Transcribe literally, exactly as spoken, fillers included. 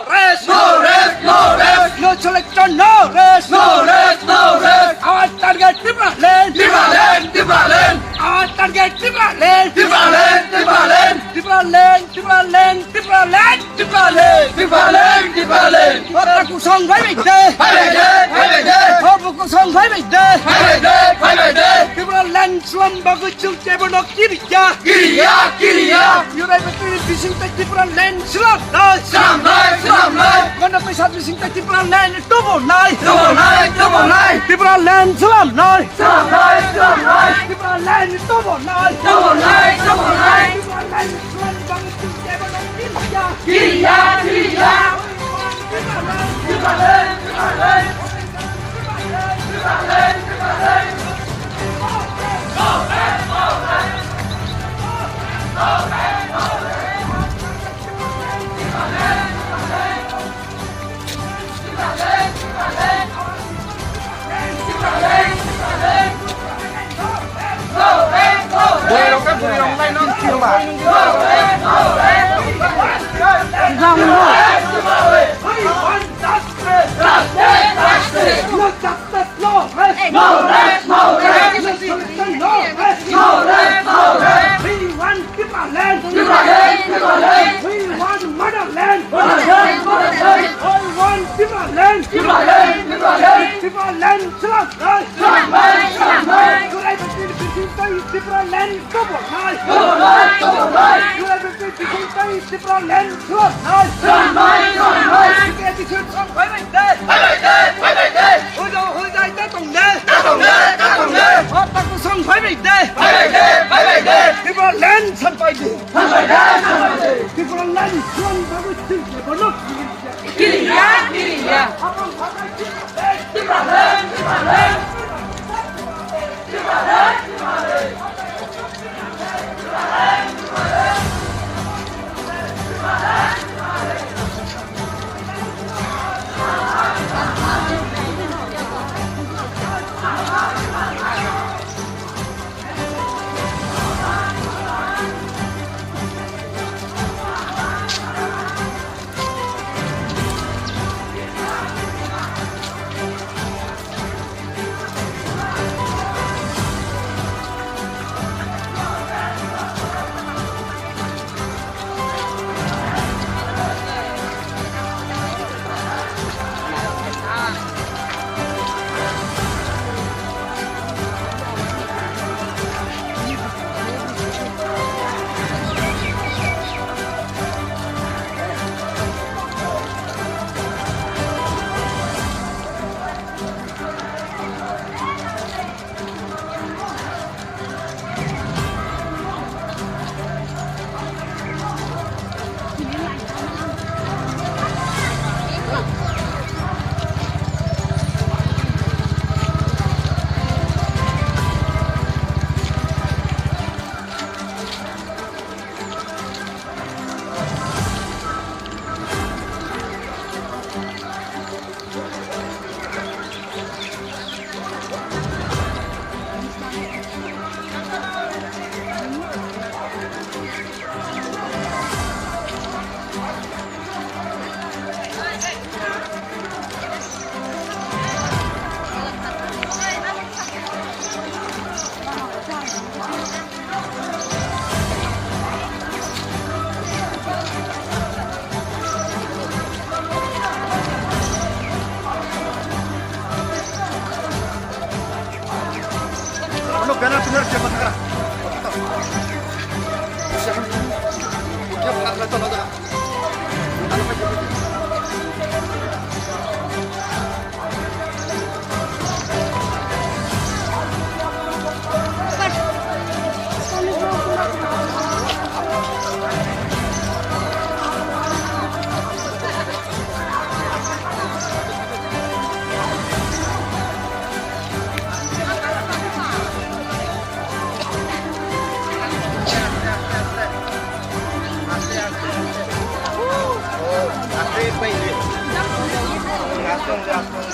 Rest! No rest! No rest! No selection! No rest! No rest! No rest! Our target Tipraland! Tipraland! Tipraland! Our target Tipraland! Tipraland! Tipraland! Tipraland! Tipraland! Tipraland! Tipraland! Tipraland! Tipraland! Hota kusong bhai bhai de! Bhai bhai de! Bhai bhai de! Hobu kusong bhai bhai de! Bhai bhai de! Bhai bhai de! Tipraland slam bagwi chwng kebo no kiriya! Kiriya! Kiriya! Yurai betri bising te Tipraland slam! Slam nai, slam nai. Kono pisa bising te Tipraland tubu nai. Tubu nai, tubu nai. Tipraland slam nai. Slam nai, slam nai. Tipraland tubu nai. Tubu nai, tubu nai. Tipraland slam bang tu kebo no kiriya. Kiriya, kiriya. Tipraland, Tipraland. Bwrwi rok khe bwrwi rok lai no thwima. No rest, no rest. No rest, no rest. No rest, no rest. We want Tipraland. Tipraland, Tipraland. We want motherland. Motherland, motherland. I want Tipraland. Tipraland, Tipraland. Tipraland, Tipraland. Tipraland, Tipraland. Tipraland, Tipraland. Tipraland, Tipraland. Tipraland, Tipraland. Tipraland, Tipraland. Slam nai, slam nai. Tipraland, Tipraland. Bye bye de. Bye bye de, bye bye de. Hojai, hojai ta tong de. Ta tong de, ta tong de. Hota kusong bye bye de. Bye bye de, bye bye de. Tipraland sampai de. Sampai de, sampai de. Tipraland slam bagwi chwng kebo no kiriya. Kiriya, kiriya. Tipraland, Tipraland. Ano banner banner siapa sekarang? Siapa? Dia pernah kelihatan ada. Aste, aste. Aste, aste.